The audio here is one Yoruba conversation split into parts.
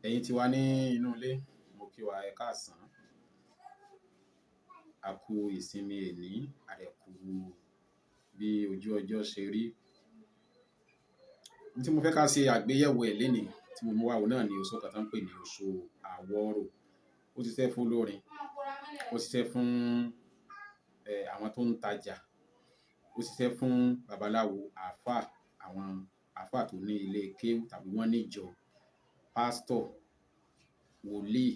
Ẹ̀yin tí wà ní inú ilé, mo kí wa ẹ káàsán. A kú ìsinmi èní, a dẹ̀ kú bí ojú ọjọ́ ṣe rí. Ohun tí mo fẹ́ ká ṣe àgbéyẹ̀wò ẹ̀ lénìí tí mo mú wá, òun náà ni oṣó kan tó ń pè ní oṣó àwọ̀rò. Ó ṣiṣẹ́ fún olórin, ó ṣiṣẹ́ fún àwọn tó ń tajà, ó ṣiṣẹ́ fún babaláwo, àáfàá, àwọn àáfàá tó ní ilé kéwú tàbí wọ́n ní ìjọ, pásítọ̀, wòlíì,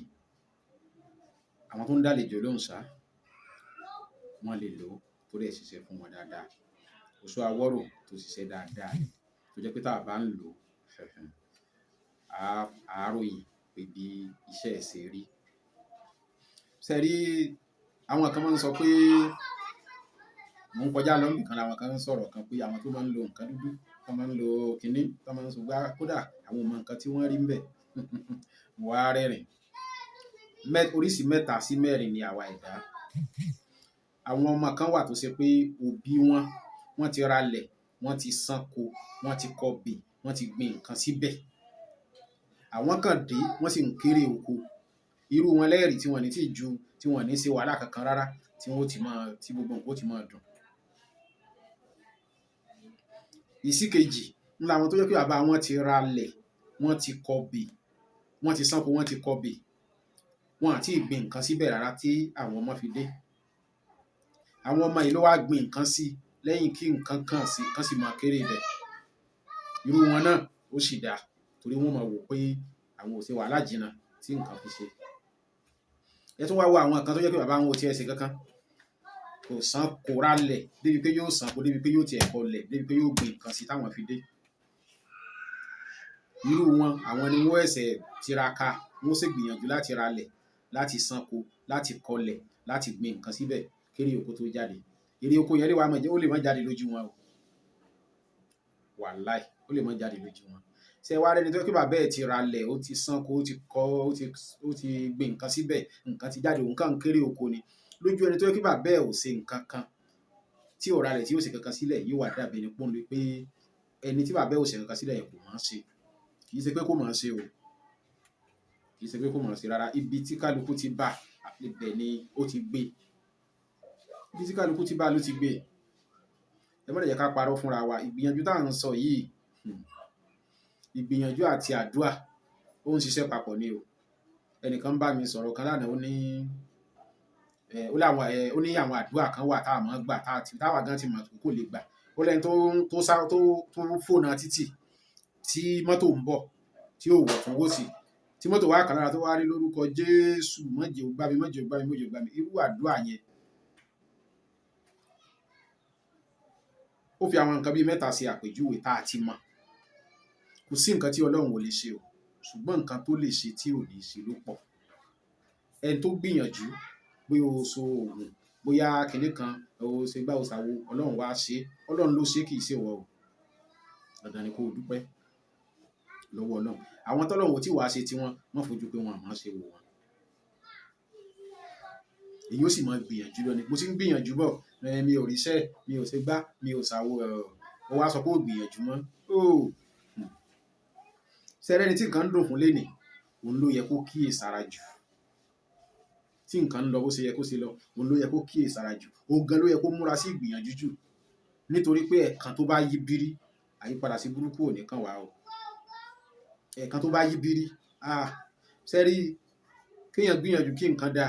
àwọn tó ń dálejò lóhùn ṣá, wọ́n lè lò ó torí ẹ̀ ṣiṣẹ́ fún wọn dáadáa. Oṣó àwọ̀rò tó ṣiṣẹ́ dáadáa tó jẹ́ pé tá a bá ń lò ó, á ròyìn pé bí iṣẹ́ ẹ̀ ṣe rí. Ṣé rí, àwọn kan máa ń sọ pé mò ń kọjá lọ níbìkan làwọn kan ń sọ̀rọ̀ kan pé àwọn tó máa ń lo nǹkan dúdú, tó máa ń lo kinní, tó máa ń sọ gbá, kódà àwọn ò mọ nǹkan tí wọ́n rí ńbẹ̀. Mo wá rẹ́rìn. Oríṣi mẹ́ta sí mẹ́rin ni àwa ẹ̀dá. Àwọn ọmọ kan wà tó ṣe pé òbí wọn, wọ́n ti ralẹ̀, wọ́n ti sanko, wọ́n ti kọbè, wọ́n ti gbin nǹkan síbẹ̀. Àwọn kan dé, wọ́n sì ń kéré oko. Irú wọn lẹ́ẹ̀rí tí wọ́n ní tí ju, tí wọ́n ní ṣe wàhálà kankan rárá, tí wọ́n ó ti máa, tí gbogbo nǹkan ó ti máa dùn. Ìsí kejì ń làwọn tó jẹ́ pé bàbá wọn ti ralẹ̀, wọ́n ti kọbè, wọ́n ti sanko, wọ́n ti kọbè, wọn àti gbin nǹkan síbẹ̀ rárá tí àwọn ọmọ fi dé. Àwọn ọmọ yìí ló wá gbin nǹkan sí lẹ́yìn kí nǹkan kan sí, kán sì máa kéré ibẹ̀. Irú wọn náà ó sì dáa torí wọ́n máa wò pé àwọn ò ṣe wàhálà jìnnà tí nǹkan fi ṣe. Ẹ tún wá wo àwọn kan tó jẹ́ pé bàbá wọn ò tiẹ̀ ṣe kankan. Kò san, kò ralẹ̀ débi pé yóò sanko, débi pé yóò tiẹ̀ kọlẹ̀, débi pé yóò gbin nǹkan sí táwọn fi dé. Irú wọn, àwọn ni wọ́n ẹ̀sẹ̀ tiraka, wọ́n sì gbìyànjú láti ralẹ̀, láti sanko, láti kọlẹ̀, láti gbin nǹkan síbẹ̀ kéré oko tó jáde. Èrè oko yẹn lè wá mọ̀ jẹ́, ó lè má jáde lójú wọn o. Wàláì, ó lè má jáde lójú wọn. Ṣé wá rẹ́ni tó jẹ́ pé bàbá ẹ̀ ti ralẹ̀, ó ti sanko, ó ti kọ́, ó ti gbin nǹkan síbẹ̀, nǹkan ti jáde, òun kàn ń kéré oko ni. Lójú ẹni tó jẹ́ pé bàbá ẹ̀ ò ṣe nǹkan kan, tí ò ralẹ̀, tí ò ṣe kankan sílẹ̀, yóò wá dàbí ẹni pọ́n pé ẹni tí bàbá ẹ̀ ò ṣe nǹkan sílẹ̀ yẹn kò mọ̀ ọ́n ṣe. Kì í ṣe pé kò mọ̀ ọ́n ṣe o. Kì í ṣe pé kò mọ̀ ọ́n ṣe rárá. Ibi tí kálukú ti bá, ibẹ̀ ni ó ti gbé. Ibi tí kálukú ti bá ló ti gbé. Ẹ má jẹ́ ká parọ́ fúnra wa. Ìgbìyànjú tá à ń sọ yìí, ìgbìyànjú àti àdúà ó ń ṣiṣẹ́ papọ̀ ni o. Ẹnìkan bá mi sọ̀rọ̀ kan lánàá, ó ní, ó láwọn, ó ní àwọn àdúà kan wà tá a mọ̀ gbà, tá a táwa gan ti mọ̀ kó lè gbà. Ó lẹ́ni tó ń, tó sá, tó fònà títì tí mọ́tò ń bọ̀, tí ó wọ̀ tún wó sí, tí mọ́tò wá kan lára tó wá rí lórúkọ Jésù, má jẹ́ ó gbá mi, má jẹ́ ó gbá mi, má jẹ́ ó gbá mi. Irú àdúà yẹn. Ó fi àwọn nǹkan bí mẹ́ta ṣe àpèjúwe tá a ti mọ̀. Kò sí nǹkan tí Ọlọ́run ò lè ṣe o, ṣùgbọ́n nǹkan tó lè ṣe tí ò ní ṣe ló pọ̀. Ẹni tó gbìyànjú, bóyá o so òògùn, bóyá kinní kan, o ṣe gbá o ṣàwo, Ọlọ́run wá ṣe, Ọlọ́run ló ṣe kì í ṣe ìwọ o. Dandan ni kó o dúpẹ́ lọ́wọ́ Ọlọ́run. Àwọn tọ́lọ́run ò tí wá ṣe tí wọ́n, wọ́n fojú pé wọn àmọ́ ṣe wò wọ́n. Èyí ó sì máa gbìyànjú lọ ni. Mo ti ń gbìyànjú bọ̀, mi ò ríṣẹ́, mi ò ṣe gbá, mi ò ṣàwo, ó wá sọ pé ó gbìyànjú mọ́. Ó, ṣé ẹni tí nǹkan ń dùn fún lénìí, òun ló yẹ kó kíyèsára jù. Tí nǹkan ń lọ bó ṣe yẹ kó ṣe lọ, òun ló yẹ kó kíyèsára jù. Òun gan ló yẹ kó múra sí ìgbìyànjú jù. Nítorí pé ẹ̀kan tó bá yí bírí, àyípadà sí burúkú ò ní kàn wá o. Ẹ̀kan tó bá yí bírí, ah, ṣé rí, kí èèyàn gbìyànjú kí nǹkan dà.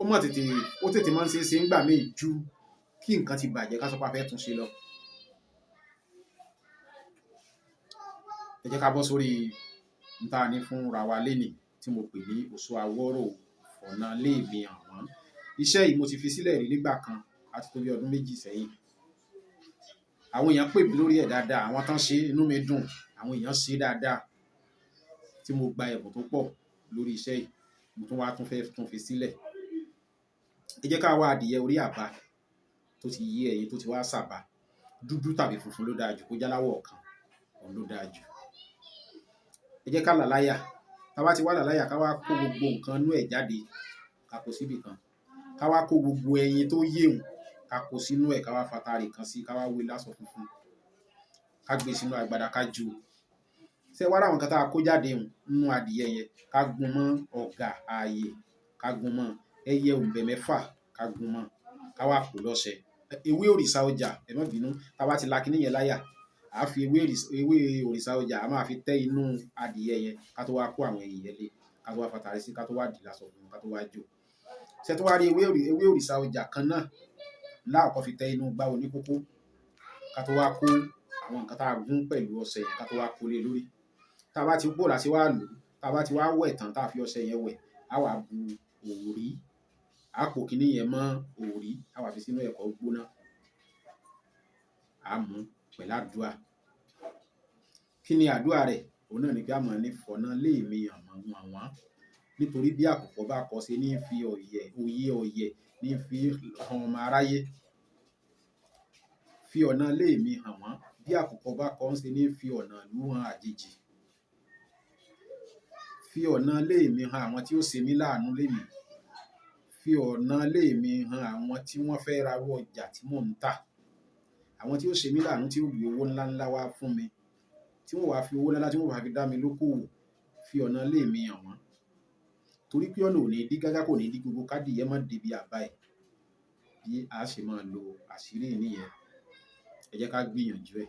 Ó mọ̀ tètè, ó tètè máa ń ṣe é ṣe nígbà míì ju kí nǹkan ti bàjẹ́ ká sọ pé a fẹ́ tún ṣe lọ. Ẹ jẹ́ ká bọ́ sórí n tá a ní fúnra wa lénìí tí mo pè ní oṣó àwọ̀rò ọ̀nà lé mi àwọn. Iṣẹ́ yìí mo ti fi sílẹ̀ rí nígbà kan àti tó bí ọdún méjì sẹ́yìn. Àwọn èèyàn pè mí lórí ẹ̀ dáadáa, àwọn tán ṣe inú mi dùn, àwọn èèyàn ṣe dáadáa tí mo gba ẹ̀bùn tó pọ̀ lórí iṣẹ́ yìí, mo tún wá tún fẹ́ tún fi sílẹ̀. Ẹ jẹ́ ká wá adìyẹ orí àbá tó ti yé ẹyin tó ti wá sàbà, dúdú tàbí funfun ló dáa jù, kó jáláwọ̀ kan, òun ló dáa jù. Ẹ jẹ́ ká là láyà. Tá bá ti wá là láyà, ká wá kó gbogbo nǹkan inú ẹ̀ jáde, ká kó síbì kan. Ká wá kó gbogbo ẹyin tó yéhùn, ká kó sínú ẹ̀, ká wá fatari kan sí, ká wá wé lásọ funfun. Ká gbé sínú agbada ká jó. Ṣé wá ráwọn nǹkan tá a kó jáde nínú adìyẹ yẹn, ká gún mọ́ ọ̀gà ààyè, ká gún mọ́ ẹyẹ òǹbẹ̀ mẹ́fà, ká gún mọ́, ká wá pò lọ́ṣẹ. Ewé òrìṣà ọjà, ẹ má bínú, tá a bá ti la kinní yẹn láyà, à á fi ewé òrìṣà ọjà, a máa fi tẹ́ inú adìyẹ yẹn, ká tó wá kó àwọn ẹyin yẹn lé, ká tó wá fatari sí, ká tó wá dì lásọ fún un, ká tó wá jó. Ṣé tó wá rí ewé òrìṣà ọjà kan náà láàkọ́ fi tẹ́ inú igbá oníkókó, ká tó wá kó àwọn nǹkan tá a gún pẹ̀lú ọṣẹ yẹn, ká tó wá kó lé lórí. Tá a bá ti bó la ṣe wá lò ó, tá a bá ti wá wẹ̀ tán, tá a fi ọṣẹ yẹn wẹ̀, á wà bu òrí, á pò kinní yẹn mọ́ òrí, á wà fi sínú ẹ̀kọ́ gbóná, á mú pẹ̀lú àdúrà. Kí ni àdúrà rẹ̀? Òun náà ni pé a máa ní fọ̀nà lé mi hàn wọ́n, nítorí bí àkùkọ bá kọ ṣe ní fi ọ̀yẹ̀, òye ọ̀yẹ̀ ní fi hàn ọmọ aráyé. Fi ọ̀nà lé mi hàn wọ́n, bí àkùkọ bá kọ ṣe ní fi ọ̀nà ìlú hàn àjèjì. Fi ọ̀nà lé mi hàn àwọn tí ó ṣe mí láàánú lémi. Fi ọ̀nà lé mi hàn àwọn tí wọ́n fẹ́ ra irú ọjà tí mò ń tà. Àwọn tí ó ṣe mí láàánú, tí ó gbé owó ńlá ńlá wá fún mi, tí wọ́n wá fi owó ńlá ńlá tí wọ́n wá fi dá mi lókòwò. Fi ọ̀nà lé mi hàn wọ́n. Torí pé ọ̀nà ò ní dí gágá, kò ní dí gbogbo kádìyẹ má débi àbá ẹ̀. Bí a ṣe máa lo àṣírí nìyẹn. Ẹ jẹ́ ká gbìyànjú ẹ̀.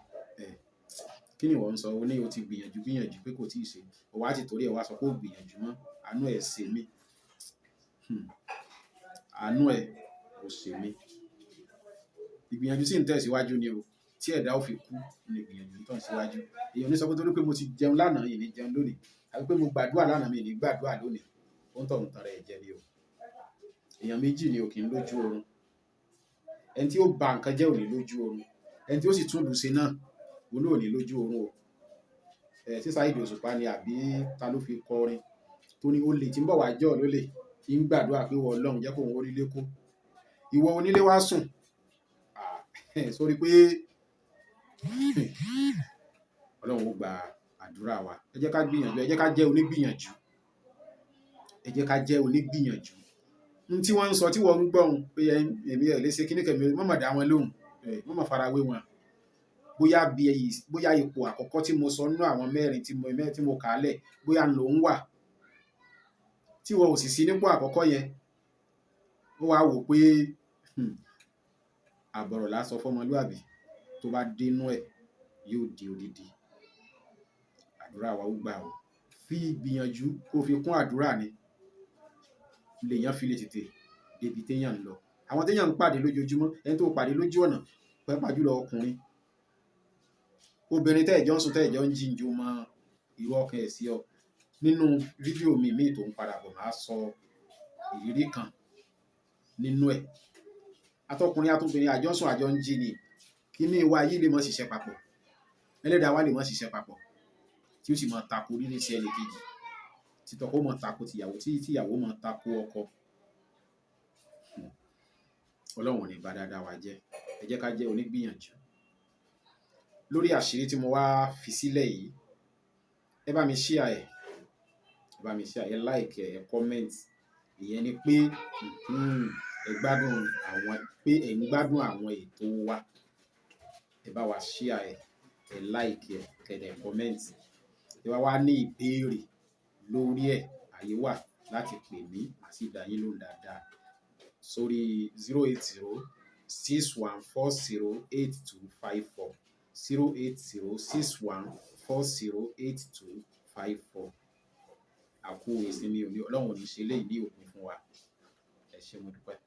Kí ni ìwọ ń sọ? O ní o ti gbìyànjú gbìyànjú pé kò tíì ṣe. O wá ti torí ẹ wá sọ pé ó gbìyànjú mọ́. Àánú ẹ ṣe mí. Àánú ẹ ò ṣe mí. Ìgbìyànjú sì ń tẹ̀síwájú ni o. Tí ẹ̀dá ò fi kú ni ìgbìyànjú ń tẹ̀síwájú. Èèyàn ò ní sọ pé torí pé mo ti jẹun lánàá, èmi jẹun lónìí. Àbí pé mo gbàdúrà lánàá, mi ò ní gbàdúrà lónìí. Ó ń tọ̀hún tan rẹ̀ jẹ ni o. Èèyàn méjì ni ò kí ń lójú oorun. Ẹni tí ó ba nǹkan jẹ́ ò ní lójú oorun. Ẹni tí ó sì tún lù ṣe náà, òun náà ò ní lójú oorun o. Ṣé Saheed Òṣùpá ni àbí ta ló fi kọ orin tó ní olè tí ń bọ̀ wá jọ́ lólè, tí ń gbàdúrà pé ìwọ Ọlọ́run jẹ́ kó òun orílẹ̀ kó. Ìwọ onílé wá sùn. Sórí pé Ọlọ́run ó gba àdúrà wa. Ẹ jẹ́ ká gbìyànjú, ẹ jẹ́ ká jẹ́ onígbìyànjú. Ẹ jẹ́ ká jẹ́ onígbìyànjú. N tí wọ́n ń sọ tí wọ́n ń gbọ́ òun pé èmi ẹ̀ lè ṣe kíní kẹ̀mí, má mà dá wọn lóhùn, má mà fara wé wọn. Bóyá bí èyí, bóyá ipò àkọ́kọ́ tí mo sọ nínú àwọn mẹ́rin tí mo kà á lẹ̀, bóyá ló ń wà. Tí wọ́n ò sì sí nípò àkọ́kọ́ yẹn, ó wá wò pé àbọ̀rọ̀ là sọ fọ́mọlúàbí, tó bá dénú ẹ̀ yóò di odidi. Àdúrà wa ó gbà o. Fi ìgbìyànjú kó fi kún àdúrà ni. Lèèyàn fi lè tètè débi téèyàn ń lọ. Àwọn téèyàn ń pàdé lójoojúmọ́, ẹni tó pàdé lójú ọ̀nà, pàápàá jùlọ ọkùnrin. Obìnrin tẹ́ ẹ̀ jọ ń sùn, tẹ́ ẹ̀ jọ ń jí njó mọ irú ọkàn ẹ̀ sí ọ. Nínú fídíò mi míì tó ń padà bọ̀, màá sọ ìrírí kan nínú ẹ̀. Atọkùnrin atobìnrin àjọ ń sùn, àjọ ń jí ni. Kíní wa yìí lè mọ́ ṣiṣẹ́ papọ̀. Ẹlẹ́dàá wa lè mọ́ ṣiṣẹ́ papọ̀. Tí ó sì máa tako rírí sí ẹni kejì. Tí tọkọ máa tako tìyàwó, tí ìyàwó máa tako ọkọ. Ọlọ́run ò ní bá dáadáa wa jẹ́. Ẹ jẹ́ ká jẹ́ onígbìyànjú. Lórí àṣírí tí mo wá fi sílẹ̀ yìí, ẹ bá mi share ẹ̀, ẹ bá mi share ẹ, like ẹ, comment. Ìyẹn ni pé ẹ gbádùn àwọn, pé ẹ ń gbádùn àwọn ètò wa. Ẹ bá wa share ẹ, ẹ like ẹ, kẹ́ dẹ̀ comment. Ẹ bá wá ní ìbéèrè lórí ẹ̀, àyè wà láti pè mí, màá sì dá yín lóhùn dáadáa. Sórí 080 61 40 82 54, 080 61 40 82 54. Àkú ìsinmi òní, Ọlọ́run ò ní ṣe eléyìí ní òpin fún wa. Ẹ ṣé, mo dúpẹ́.